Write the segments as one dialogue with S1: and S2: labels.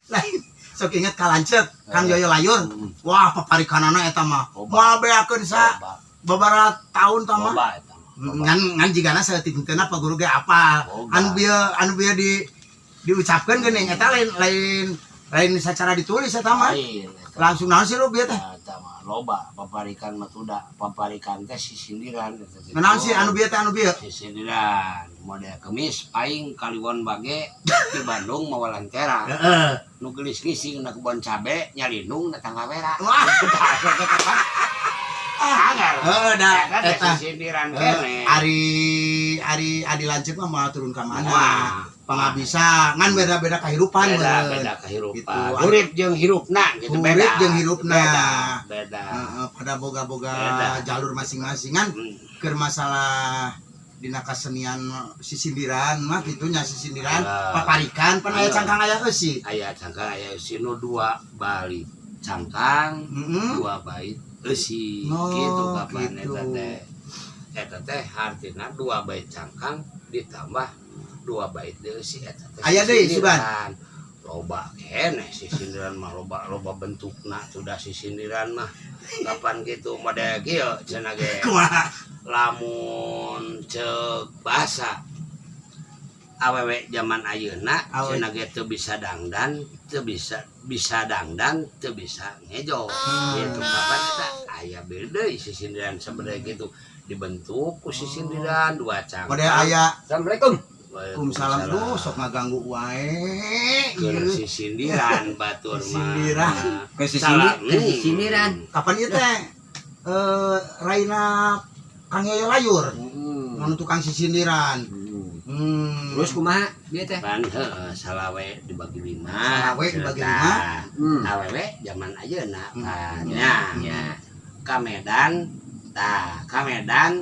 S1: Lain sok inget ka lanceuk Kang Yoyo Layur. Wah, paparikanana eta mah.
S2: Loba.
S1: Moal beakeun sa
S2: Loba.
S1: babaraha tahun tah mah.
S2: Loba eta mah. Loba.
S1: Ngan ngan jigana saeutik henteu Pak Guru ge apal.
S2: Boga.
S1: Anu bieu diucapkeun geuning eta lain lain lain secara ditulis eta mah.
S2: Lain eta.
S1: Langsung naon sih lu bieu teh?
S2: Eta mah loba paparikan mah tuda, paparikan teh sisindiran eta teh.
S1: Naon sih anu bieu teh, anu bieu?
S2: Sisindiran model kemis paing kaliwon bage di Bandung mawa lantera. Nu geulis ngising na kebon cabe, nyalindung na tangga wera.
S1: Wah.
S2: Agar.
S1: Heeh, da
S2: eta teh
S1: eta.
S2: Sisindiran kene.
S1: Ari ari adi lanceuk mah moal turun ka mana?
S2: Wah.
S1: Pangabisa ngan beda-beda kehidupan
S2: beda
S1: meureun.
S2: Beda kehidupan.
S1: Gitu.
S2: Urip jeung hirupna gitu.
S1: Urip
S2: Beda.
S1: jeung hirupna.
S2: Beda beda.
S1: Heeh, pada boga-boga
S2: Beda.
S1: Jalur masing-masing kan. Keur masalah dina kasenian sisindiran mah kitunya, sisindiran, paparikan pan aya cangkang, aya eusi.
S2: Aya cangkang, aya eusi, nu dua bait cangkang, dua bait eusi.
S1: Oh,
S2: gitu kapan
S1: gitu.
S2: Eta teh artina dua bait cangkang ditambah dua bait eusi, eta teh
S1: Aya deui,
S2: sisindiran. Loba keneh sisindiran mah, loba loba bentukna sudah sisindiran mah. Kapan gitu model kieu cenah ge.
S1: Kumaha?
S2: Lamun ceuk bahasa awewe zaman ayeuna, cenah ge teu bisa dangdan, teu bisa bisa dangdan, teu bisa ngejo gitu. Kapan eta aya deui sisindiran sebenarnya gitu, dibentuk ku sisindiran dua cangkang.
S1: Model aya.
S3: Assalamualaikum.
S1: Waalaikumsalam. Duh, sok ngaganggu wae.
S2: Keur
S1: Ieu.
S2: sisindiran batur mah.
S1: Sisindiran.
S3: Ke
S2: Salah.
S3: sini, ke sisindiran.
S1: Kapan ieu teh Raina Kang Yoyo Layur nu tukang sisindiran.
S3: Terus kumaha dia teh?
S2: Pan heeh, salawe dibagi lima.
S1: Salawe dibagi lima.
S2: Awewe zaman ayeuna pan nya. Ka Medan tah, ka Medan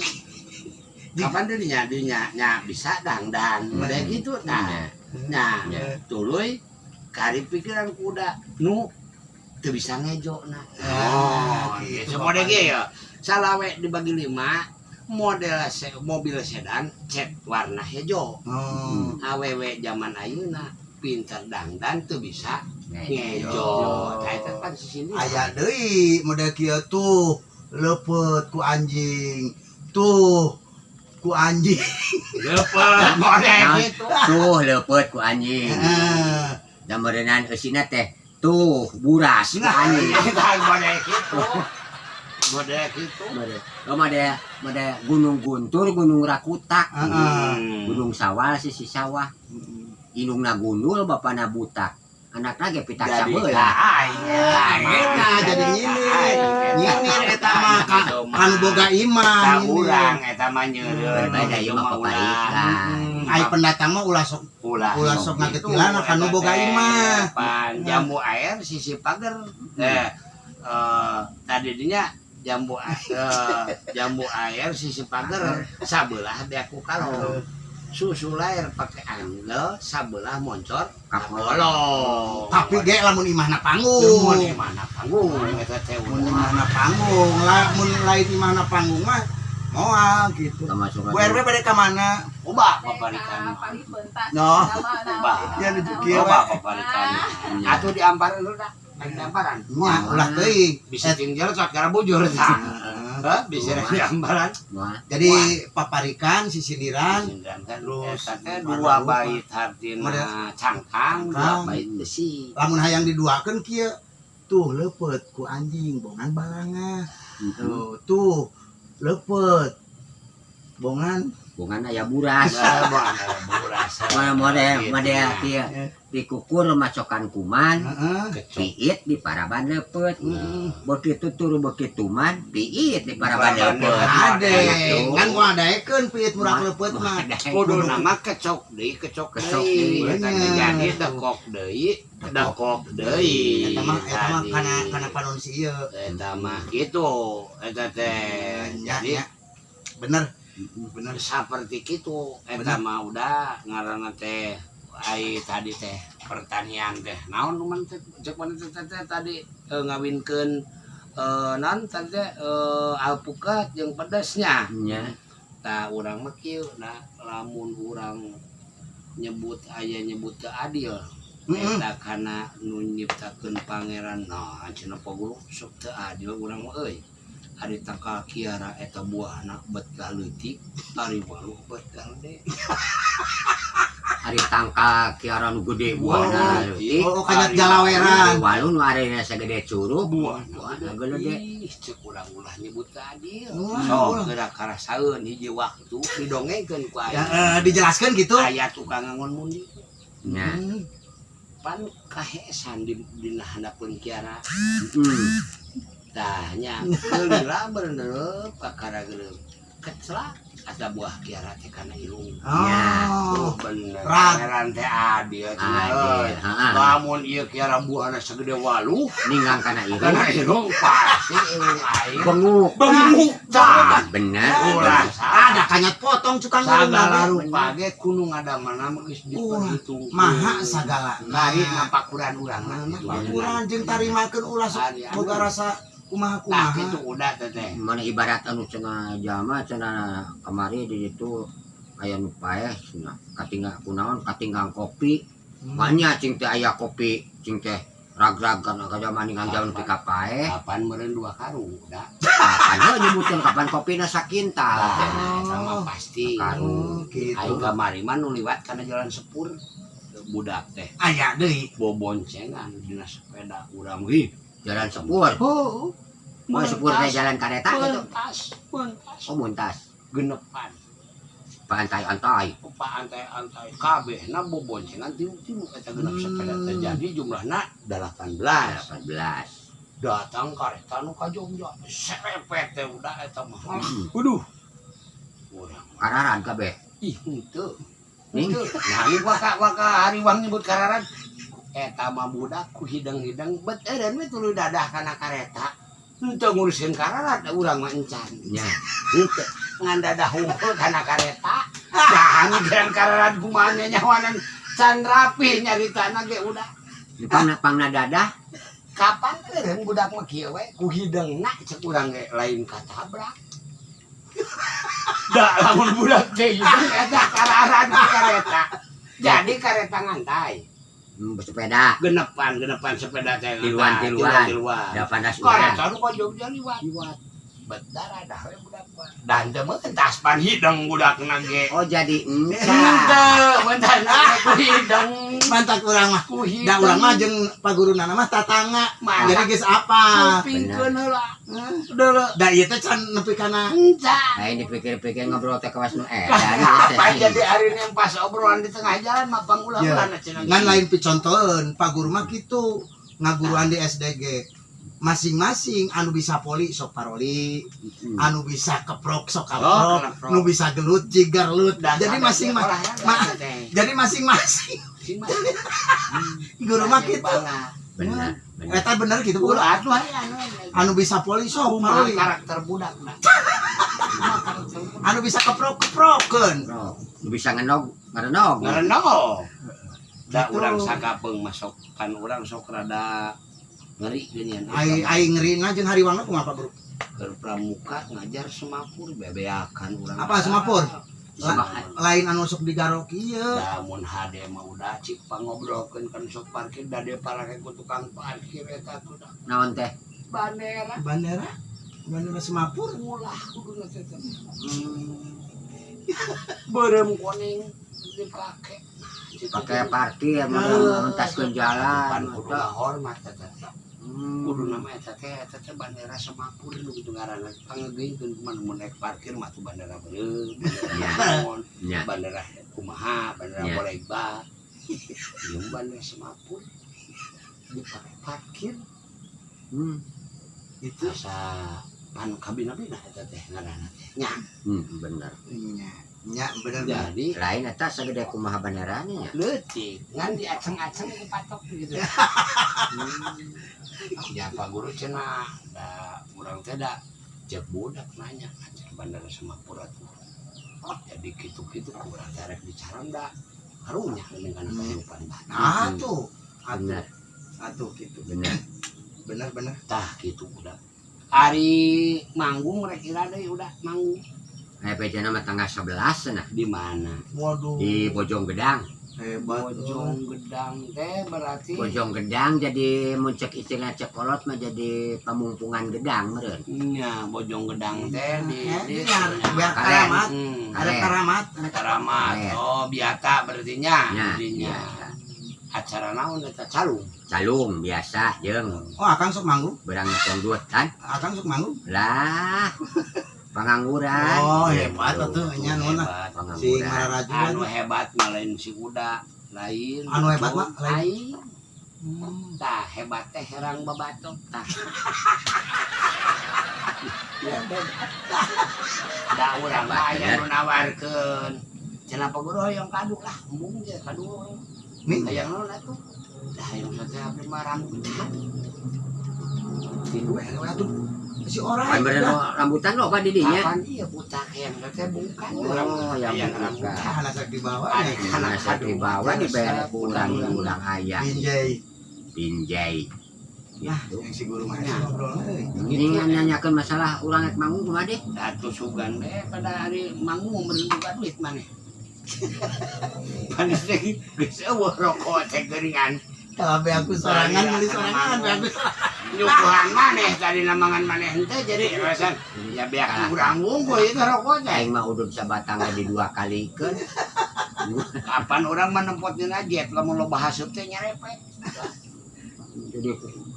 S2: kapan dinya dinya nya bisa dangdan model gitu tah. Nah, tuluy kari pikiran kuda nu teu bisa ngejo na.
S1: Ah,
S2: Oh,
S1: gitu,
S2: gitu model ge ya. Salawe dibagi lima model mobil sedan cat warna hijau. Awewe zaman ayeuna pinter dangdan teu bisa ngejo. Tah, eta kan sisindi.
S1: Aya deui model kieu, tuh leupeut ku anjing. Tuh ku anjing.
S2: Leupeut model
S3: Nah,
S2: gitu.
S3: tuh leupeut ku anjing. Da meureunan eusina teh tuh buras ku anjing.
S2: Eta model gitu. Model gitu.
S3: Oh, model model Gunung Guntur, Gunung Rakutak. Gunung Sawal sisi sawah. Indungna gundul, bapana butak. Anakna ge pitak
S2: Jadi
S3: sabelah.
S2: aing eta mah.
S1: Eta jadi nyindir. Nyindir eta mah ka kan boga imah.
S2: Ka
S1: nyindir.
S2: Urang eta mah nyeureun.
S3: Berbeda ieu mah paparikan.
S1: Ai pendatang mah ulah sok
S2: ulah
S1: ulah sok ngagetilana kanu boga imah.
S2: Pan jambu air sisi pagar, tadi dinya jambu air sisi pagar sabelah beak ku kalong, susu lahir pakai anggel sabelah moncor
S3: Ka
S2: kabolong.
S1: Tapi ge lamun imahna panggung.
S2: Mun imahna panggung eta teh
S1: Mun
S2: ulah.
S1: Imahna panggung lah, mun lain imahna panggung mah moal gitu.
S3: Termasuk
S1: Bu RW pada ka mana?
S2: Ubah paparikan.
S1: No.
S2: Ubah.
S1: Ya nuju kieu
S2: Ubah
S1: we.
S2: Paparikan atuh di amparan dulu dah. Di amparan.
S1: Nya ulah teuing.
S2: Bisa tinggal sok cara bujur tah. Hah, bisa di amparan.
S3: Wah,
S1: Jadi paparikan sisindiran.
S2: Sisindiran kan
S1: Terus,
S2: eta teh
S1: warna
S2: dua
S1: rupa.
S2: Bait hartina cangkang, dua
S1: Cangkang.
S2: Bait besi.
S1: Lamun hayang diduakeun kieu, tuh leupeut ku anjing bongan balanga. Tuh tuh leupeut bongan.
S3: Bongan aya buras.
S2: Nah, buras.
S3: Mana model
S2: Gitu.
S3: model kieu dikukur macokan kuman,
S1: Heeh.
S2: Kecok.
S3: Piit di paraban leupeut. Begitu turu begitu man, piit di paraban
S2: Paraban
S3: leupeut.
S2: leupeut.
S1: Ade, kan gua daekeun piit murah leupeut mah.
S2: Kudu nama kecok deui, kecok
S3: Kecok
S2: deui.
S3: deui.
S2: Eta teh jadi dekok deui, dekok deui.
S1: Eta mah
S2: Tadi.
S1: Kana kana panon si ieu.
S2: Eta mah gitu, eta teh.
S1: Nya
S2: Jadi
S1: nya. Bener. Bener.
S2: Seperti gitu eta mah udah ngaranna teh ai tadi teh pertanian teh naon man teh cek mana teh teh teh tadi ngawinkeun naon tadi teh alpukat jeung pedesnya.
S3: Nya.
S2: Tah, urang mah kieu, nah, lamun urang nyebut aya nyebut teu adil. Eta kana nu nyiptakeun pangeran nah cenah Pak Guru sok teu adil urang mah euy. Ari tangkal kiara eta buahna bet leutik, ari waluh bet gede.
S3: Ari tangkal kiara nu gede buahna leutik.
S1: Oh, kanyat jalaweran.
S3: Waluh nu arena sagede curug
S2: buahna
S3: gede.
S2: Ih, cek urang ulah nyebut teu adil.
S1: Ulah,
S2: Sok
S1: ulah.
S2: geura karasaeun hiji waktu didongengkeun ku
S1: Ya,
S2: aing.
S1: Dijelaskan gitu.
S2: Aya tukang ngangon mundi.
S3: Nya.
S2: Pan kahesan di dina handapeun kiara. Tah nya geulila berendelep kakara geuleuh. Kecelak ada buah kiara teh kana irung.
S1: Oh.
S2: Oh, bener.
S1: Rat.
S2: Pangeran teh adil cenah
S3: Adil,
S2: euy.
S3: heeh.
S2: Lamun ieu kiara buahna segede waluh
S3: Ninggang kana irung.
S2: kana irung pasti irung aing
S3: Benguk.
S2: benguk tah.
S3: Bener.
S2: Ulah
S1: Ada kanyat potong cukang
S2: sagala rupa ge kudu ngadamana mah geus
S1: Ulah,
S2: diperhitungkeun.
S1: maha sagala.
S2: Bari napakuran urang mah gitu.
S1: Napakuran jeung tarimakeun ulah sok
S2: Ari,
S1: boga rasa
S2: Nah,
S1: kumaha-kumaha.
S2: kitu udah teteh.
S3: Mana ibarat anu cenah jalma cenah kamari di ditu aya nu paeh cenah katinggal kunaon katinggang kopi. Manya cing teh aya kopi cing teh rag-rag kana kada maningan jalan pika paeh.
S2: Kapan meureun dua karung udah.
S3: Kapan heuh nyebutkeun kapan kopina sakintal.
S2: Nah, eta mah pasti.
S3: Karung.
S1: Oh, gitu.
S2: Aing kamari mah nu liwat kana jalan sepur budak teh
S1: Aya deui.
S2: boboncengan dina sepeda urang ih.
S3: Jalan sepur.
S2: Oh,
S3: Oh, sepur teh jalan kareta gitu.
S2: Mentas, mentas.
S3: Oh, muntas.
S2: Genepan.
S3: Pantai-antai.
S2: Antai-antai kabehna boboncengan tilu-tilu eta genep sepeda teh jadi jumlahna 18.
S3: 18.
S2: Datang kareta nu ka Jogja serepet teh udah eta mah. Waduh. Urang
S3: Kararan kabeh.
S2: ih henteu.
S3: Ning.
S2: Henteu. Nah, ini waka waka hariwang nyebut kararan. Eta mah budak ku hideng-hideng bet eureun we tuluy dadah kana kareta. Henteu ngurusin kararan da urang mah encan.
S3: Nya.
S2: Henteu ngan dadah hungkul kana kareta. Nah, mikiran kararan kumaha nyawanan can rapih nyaritana ge udah.
S3: Di pangna pangna dadah.
S2: Kapan eureun budak mah kieu we ku hidengna cek urang ge lain katabrak. Da lamun budak teh hideng eta kararan ku kareta. Jadi kareta ngantai.
S3: Bersepeda.
S2: Genepan genepan sepeda teh ngantai.
S3: Tiluan-tiluan.
S2: Tiluan.
S3: 18 urang.
S2: Kareta nu ka Jogja liwat. Bet darah dah we budak mah. Dan teu mentas pan hideng budakna ge.
S3: Oh, jadi encan.
S2: Henteu, mentas ku hideng.
S1: Mantap urang mah.
S2: Ku hideng.
S1: Da urang mah jeung pagurunana mah tatangga.
S2: Mah.
S1: Jadi geus apa?
S2: Kupingkeun heula. Deuleu.
S1: Da ieu teh can nepi kana
S2: Encan.
S3: Nah, ini pikir-pikir ngobrol teh kawas nu edan.
S2: Apa jadi hari ini pas obrolan di tengah jalan mah pangulah-ulah cenah.
S1: Ngan lain picontoeun, Pak Guru mah kitu ngaguruan di SDG. Masing-masing anu bisa poli sok paroli, anu bisa keprok sok
S2: Oh,
S1: kaprok,
S2: keprok.
S1: nu bisa gelut jigarlut.
S2: Dan
S1: Jadi masing jadi masing-masing guru mah kitu.
S3: Benar, benar.
S1: Eta bener gitu guru.
S2: Ulah atuh aya anu.
S1: Anu bisa poli sok
S2: Kumaha
S1: paroli,
S2: karakter budak nah. Kumaha karakter budak.
S1: Anu bisa keprok keprokeun.
S3: Bro, nu bisa ngenog, ngarenog.
S2: Ngarenog. Da
S1: Gitu.
S2: urang sakapeung masuk kan urang sok rada ngeri geuningan.
S1: Ai ai ngerina jeung hariwangna kumaha Pak Guru?
S2: Keur pramuka ngajar semapur bebeakan urang.
S1: Apa semapur?
S3: Semapur.
S1: Lain anu sok digarok ieu.
S2: Da mun hade mah udah cik pangobrolkeun kan sok parkir da dia parake ku tukang parkir eta tuh da.
S3: Naon teh?
S2: Bandera
S1: Bandera bandera semapur.
S2: Ulah kuduna teh teh. Beureum kuning dipake.
S3: Pakai parkir mentaskeun jalan.
S2: Pan kudu ngahormat eta teh. Kudu nama eta teh bandera semapur nu kitu ngaranna pangegeungkeun kumaha mun naik parkir mah tuh bandera beureum, bandera naon, bandera kumaha, bandera bolegba. Ieu bandera semapur dipake parkir.
S1: Itu
S2: Asa pan kabina-bina eta teh ngaranna teh. Nya.
S3: Bener.
S1: Nya, nya bener.
S2: Jadi
S3: Lain eta sagede kumaha banderana nya.
S2: Leutik ngan diaceng-aceng ku patok gitu. Ya Pak Guru cenah da urang teh da cek budak nanya cenah bandara Semapura tuh. Jadi kitu-kitu ku urang teh rek bicara da karunya geuning kana kehidupan batin.
S1: Nah tuh, atuh,
S3: Bener,
S1: atuh gitu.
S3: Bener.
S1: Bener bener.
S2: Tah kitu udah. Ari manggung rek ira deui udah manggung
S3: Aya pejana mah tanggal 11 cenah
S2: di mana?
S1: Waduh.
S3: Di Bojonggedang.
S1: Hebat.
S2: Bojong Gedang teh berarti
S3: Bojong Gedang jadi mun cek istilah cek kolot mah jadi pamungpungan gedang meureun.
S2: Nya, Bojong Gedang teh di
S1: Eh,
S2: di
S1: di biar
S3: Karen.
S1: karamat, ada
S3: Karen.
S1: karamat.
S2: Karamat.
S3: Karen.
S2: Oh, biata berarti nya.
S3: Nya,
S2: Dinya.
S3: biasa.
S2: Acara naon eta, calung?
S3: Calung biasa jeung
S1: Oh, akang sok manggung.
S3: berang tongdut kan.
S1: Akang sok manggung.
S3: Lah, pangangguran.
S1: Oh, hebat atuh nya nuhun lah.
S2: Hebat.
S1: Si
S3: Pangangguran.
S1: Mararaju.
S2: Anu hebat mah lain si kuda, lain.
S1: Anu hebat mah lain.
S2: Lain. Tah, hebat teh herang babatok tah. Ya, da urang mah aya nu nawarkeun. Cenah Pak Guru hoyong kadu lah, embung ge kadu.
S1: Nih.
S2: Hayang naon atuh? Dah hayang teh abdi mah rambutan.
S1: Tilu we atuh. Si orang.
S3: Pan bener rambutan loba di dinya.
S2: Kapan iya buta hayang teh bukan.
S3: Oh, yang
S2: hayang
S3: bukan.
S2: rambutan.
S1: Ah, sak dibawa.
S2: Ari
S1: Ya.
S2: kana
S3: Masa
S2: kadu.
S3: dibawa dibere kurang kurang aya
S1: Binjai.
S3: Binjai.
S1: Nah,
S3: Gitu.
S1: yang si guru mah sih ngobrol euy.
S3: Ini nanyakeun masalah urang rek manggung kumaha deh?
S2: Atuh sugan we pada hari manggung meureun buka duit maneh. Panis teh geus eueuh rokok teh geuningan.
S1: Kalau be aku sorangan beli sorangan be aku sorangan.
S2: Nyuguhan maneh tadi namangan maneh henteu jadi rasan ya beak urang wungkul itu rokok teh.
S3: Aing mah udud sabatang di dua kalikeun.
S2: Kapan urang mah nempotkeun jet lamun loba haseup teh nyarepet.
S3: Jadi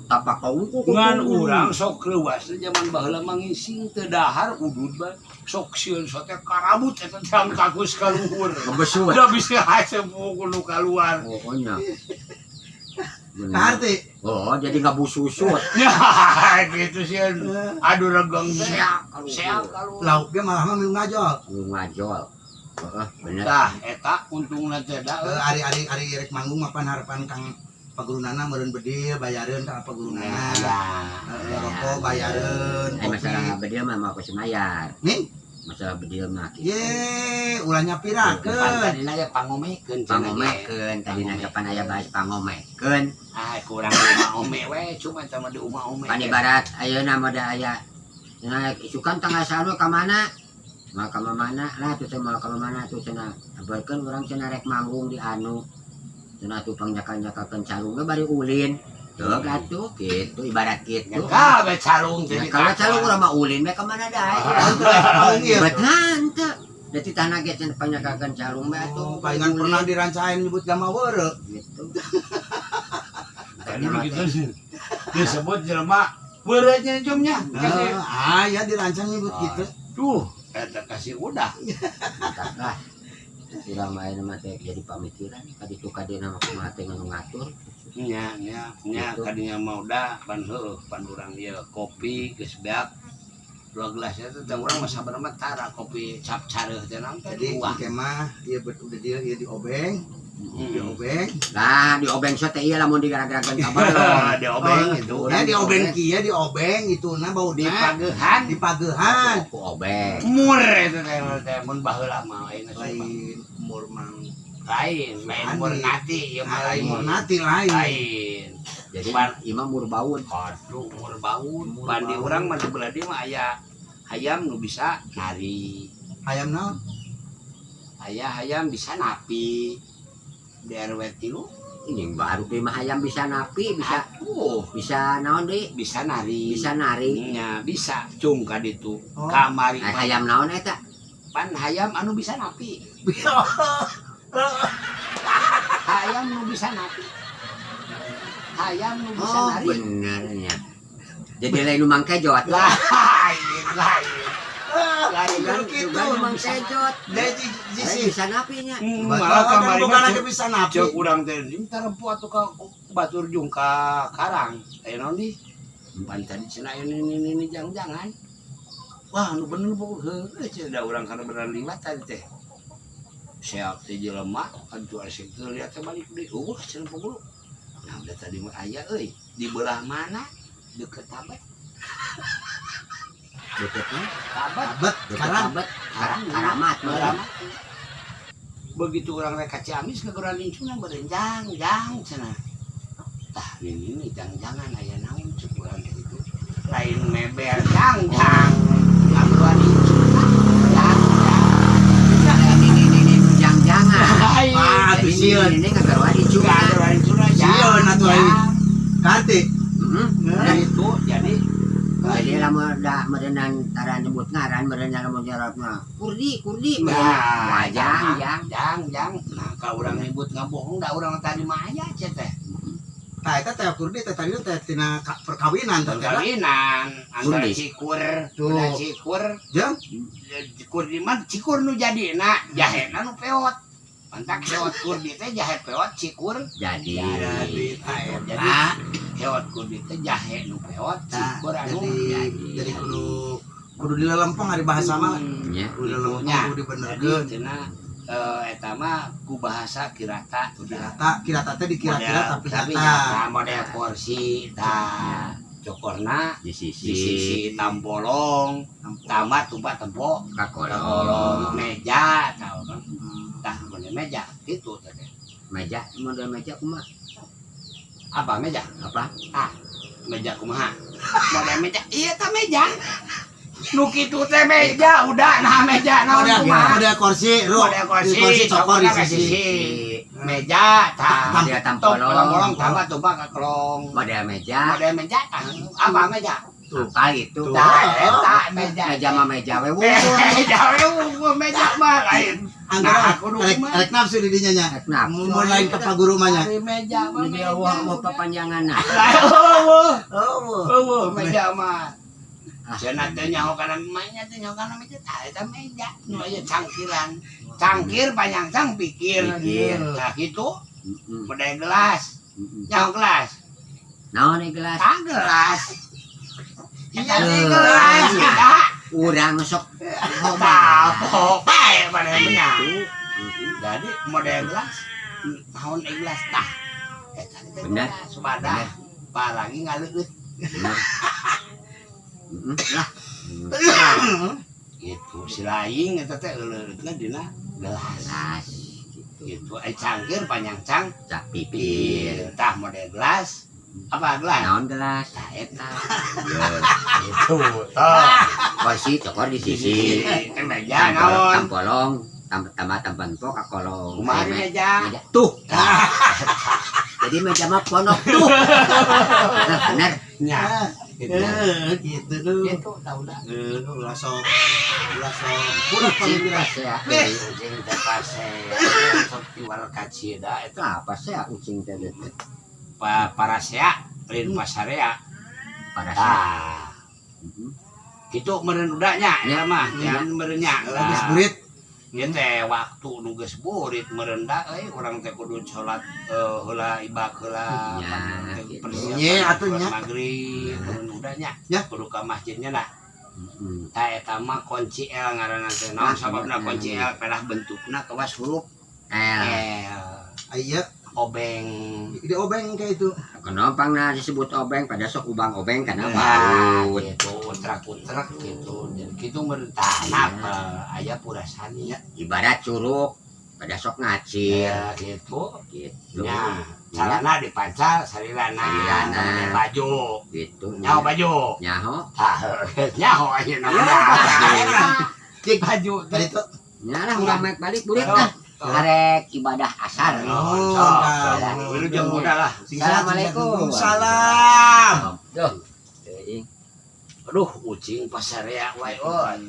S3: tapak kaungku.
S2: Ngan urang sok leuwas teh zaman baheula mah ngising teu dahar udud bae. Sok sieun sote karabut eta teh kakus ka luhur.
S3: Ngebesut.
S2: Udah bisa haseup kudu kaluar.
S3: Pokoknya. Bener.
S1: Arti.
S3: Oh, jadi nggak bususut.
S2: Ya gitu sih. Aduh regeng teh.
S3: Seak kaluhur.
S2: Seak kaluhur.
S1: Lauk dia malah mah minum ngajol.
S3: Lu ngajol. Heeh, bener.
S2: Tah eta untungna teh da.
S1: Eh, ari ari ari rek manggung mapan harapan Kang pagurunana meureun bedil bayareun ka pagurunana.
S2: Ya.
S1: Eh, rokok bayareun,
S3: Eh, masalah
S1: kopi.
S3: bedil mah mau aku mayar.
S1: Nih,
S3: Masalah bedil mah gitu.
S1: ye, ulah
S2: Pan
S1: nyapirakeun.
S2: tadina ge pangomekeun cenah ge.
S3: Pangomekeun tadi na kapan aya bahas pangomekeun.
S2: Ah kurang di umah ome we cuma eta mah di umah ome.
S3: Pan ibarat ayeuna mah da aya. Nah, isukan tanggal sanu ka mana? Mau ka mana? Lah tuh teh mau ka mana tuh cenah. Abarkeun urang cenah rek manggung di anu. Cenah tuh pangnyakal-nyakalkeun calung ge bari ulin. Teu atuh gitu ibarat gitu.
S2: Nyekal we calung teh.
S3: Ya, kalau calung urang mah ulin we ka mana dae.
S1: Paling ieu.
S3: Betul teu. Da titahna ge cenah pangnyakakeun calung we atuh.
S1: Oh, palingan pernah dirancain nyebut gama weureu.
S3: Gitu.
S2: Kan gitu sih. Disebut jelema weureunya jomnya.
S1: Eh, ah ya dirancang nyebut gitu.
S2: Duh, eta kasih udah.
S3: Mantap lah. Urang mah ayeuna mah teh jadi pamikiran kaditu kadina mah kumaha teh nu ngatur.
S2: Nya nya nya.
S3: Gitu.
S2: Kadinya mah udah pan heueuh pan urang ieu kopi geus beak dua gelas eta teh urang mah sabar mah tara kopi cap careuh teh naon teh
S1: Jadi
S2: dua.
S1: engke mah ieu udah dia ieu diobeng, diobeng.
S3: Lah diobeng so teh ieu lamun digarag-garageun ka balong.
S2: Diobeng itu.
S1: Ya diobeng kieu diobeng itu na bauna
S2: Dipagehan.
S1: Dipagehan.
S3: Ku obeng.
S2: Mur eta teh teh mun baheula mah ayeuna sih mah.
S1: Lain mur mang.
S2: Lain, lain mur nati ieu mah.
S1: Lain mur nati lain.
S2: Lain.
S3: Jadi imah mur baun.
S2: Aduh, mur baun.
S1: Mur
S2: Pan di
S1: baun.
S2: urang mah di belah dieu mah aya hayam nu bisa nari.
S1: Hayam naon?
S2: Aya hayam bisa napi. Di RW 3.
S3: Ini baru mah hayam bisa napi, bisa
S2: Atuh,
S3: bisa naon deui?
S2: Bisa nari.
S3: Bisa nari.
S2: Nya, bisa cung ka ditu.
S1: Oh.
S2: Kamari
S3: Eh, hayam naon eta?
S2: Pan hayam anu bisa napi. Hayam nu bisa napi. Hayam nu bisa
S3: Oh,
S2: nari.
S3: benernya. Jadi lain nu mangkejot.
S2: Lain, lain. Lain.
S3: Kan
S1: gitu.
S3: juga nu mangkejot.
S1: Jadi
S3: Lain
S1: sisi
S3: bisa napinya.
S2: Malah kamari
S1: bukan
S2: mah
S1: lagi bisa napi.
S2: Cek urang teh minta rempu atuh ka batur jung ka karang. Aya naon di? Pan tadi cenah aya ini ini ini jang-jangan. Wah, nu bener pokok heueuh cenah da urang kana beneran liwat tadi teh. Seak teh jelema atuh asik teh lihat teh balik deui. Eueuh cenah pokok. Nah, udah tadi mah aya euy. Di belah mana? Deket tabat.
S3: Deketnya,
S2: Tabat.
S1: Abet
S3: deket
S1: karang.
S3: abet,
S2: Karang.
S3: karamat meureun.
S2: Karamat. Begitu orang rek ka Ciamis kegeran incuna berenjang jang cenah. Tah ini nih jang-jangan aya naon cek urang teh gitu. Lain meber jang jang. Ngageroan incuna jang jang.
S3: Ini jang-jangan.
S2: Lain.
S1: Ah, atuh sieun.
S3: Lamun da meureunan tara nyebut ngaran meureun lamun jarabna. Kurdi, kurdi meureun.
S2: Nah,
S3: Wah, jang, jang.
S2: Jang, jang. Nah, kalau urang nyebut ngabohong da urang tadi mah aya cenah teh.
S1: Tah, eta teh kurdi teh tadi teh tina perkawinan teh teh.
S2: Perkawinan antara
S3: Kurdi.
S2: Cikur,
S1: Tuh.
S2: udah cikur,
S1: Jeung
S2: cikur di mana? Cikur nu jadina, jahena nu peot. Mantak heot kurdi teh jahe peot cikur.
S3: Jadi.
S1: Jadi tah eta.
S2: Jadi heot kurdi teh jahe nu peot,
S1: Nah,
S2: cikur anu
S1: jadi jadi kudu kudu dilelempeng ari bahasa mah.
S3: Nya.
S1: Kudu dilelempeng,
S2: Nya.
S1: kudu
S2: Jadi
S1: dibenerkeun.
S2: cenah eta mah ku bahasa kirata.
S1: Kirata, kirata teh dikira-kira tapi
S2: tapi
S1: nyata.
S2: Nyata model kursi tah cokorna
S3: Di sisi.
S2: Di sisi tambolong tambah tumpah tempo
S3: Kakolong.
S2: kolong meja tahu kan tah model meja gitu teh.
S3: Meja, model meja kumaha?
S2: Apa meja?
S3: Apa?
S2: Meja kumaha model meja? Iya tah meja nu kitu teh meja udah. Nah, meja naon?
S1: Model
S2: Kumaha?
S1: Model kursi, ru.
S2: Model kursi,
S1: Kursi cokor di
S2: cokorna ka
S1: sisi.
S2: sisi meja tah.
S3: Model tambolong.
S2: Tambolong tambah tumpah ka kolong.
S3: Model meja.
S2: Model meja tah apa meja?
S3: Apa gitu?
S1: Tuh.
S2: Tah eta meja.
S3: Meja mah meja we wungkul.
S2: Meja we wungkul, meja mah lain.
S1: Anggar
S2: Nah, kudu
S1: rek
S2: kumaha?
S1: Rek nafsu di dinya nya.
S3: Rek nafsu.
S1: Mun lain ke pak guru mah nya.
S2: Ari meja mah
S3: Jadi
S2: meja.
S3: Allah mau papanjangan.
S2: Lah, eueuh.
S1: Oh.
S2: Eueuh meja mah.
S3: Ah.
S2: Cenah teh nyaho kana meja teh nyaho kana meja tah eta meja nu aya cangkiran. Cangkir panjang cang pikir.
S3: Pikir.
S2: Tah kitu model gelas. Nyaho gelas.
S3: Naon ieu gelas?
S2: Tah gelas. Iya
S3: Eh.
S2: gelas kita.
S3: Urang sok
S2: Tah pok bae pada nya.
S3: Gitu.
S2: Jadi model gelas naon ieu gelas tah. Eta teh
S3: Bener.
S2: gelas sumadah.
S3: Bener.
S2: Palagi ngaleueut.
S3: Bener. Lah.
S2: Gitu si laing eta teh euleutna dina gelas.
S3: Gelas gitu.
S2: Gitu ai cangkir panjang cang
S3: Cak pipir.
S2: pipir tah model gelas apa gelas?
S3: Naon gelas?
S2: Tah eta
S3: Gitu.
S2: gitu tah.
S3: Kursi cokor di sisi.
S2: Teh meja naon?
S3: Tambolong, tambah tampan po ka kolong.
S2: Kumaha di meja?
S3: Meja. Tuh. Jadi meja mah ponok tuh. Nah, bener.
S2: Nya gitu.
S1: Eh, gitu tuh.
S2: Gitu tah udah.
S1: Eh, ulah sok. Ulah sok. Ulah
S3: Ucing
S1: paling
S3: pas ya.
S2: Ucing teh pase sok iwal kacida eta.
S3: Apa sih ucing teh teh?
S2: Parasea lain pasarea.
S3: Para
S2: Tah gitu meureun udahnya ya mah
S3: Ya.
S2: ya meureun nya.
S1: Geus burit.
S2: Ieu teh waktu nu geus burit meureun da euy urang teh kudu salat heula ibak heula
S3: Ya,
S2: teh
S3: gitu.
S2: persiapan
S1: Nya, atuh
S2: sholat
S1: nya.
S2: maghrib meureun udahnya
S1: Ya.
S2: kudu ka masjidnya nah. Tah eta mah kunci L ngaranna teh. Naon
S3: Ah,
S2: sababna
S3: iya.
S2: kunci L? Pelah bentukna kawas huruf
S3: L.
S2: L.
S1: Aya
S2: Obeng.
S1: di obeng kayak itu.
S3: Kenapa nah disebut obeng pada sok ubang obeng karena
S2: Nah,
S3: baut.
S2: gitu utrak-utrak gitu. Jadi gitu meureun tah napa aya purasani.
S3: Ibarat curug pada sok ngacir
S2: Ya gitu.
S3: gitu.
S2: Ya, calana dipancal salilana.
S3: Salilana.
S2: Namanya baju.
S3: Gitu.
S2: Nyaho baju.
S3: Nyaho.
S2: Tah, nyaho ayeuna mah.
S1: Cik,
S2: Baju
S1: tadi tuh.
S3: Nyalah urang mek balik burit
S2: Oh,
S3: lah.
S2: oh.
S3: Arek ibadah asar.
S1: Oh,
S2: Sok,
S1: nah.
S2: sok. Wilujeng muda lah.
S1: Sing sehat, sing sehat.
S3: Assalamualaikum.
S1: Salam.
S3: Duh. Teuing.
S2: Aduh, ucing pasarea wae euy.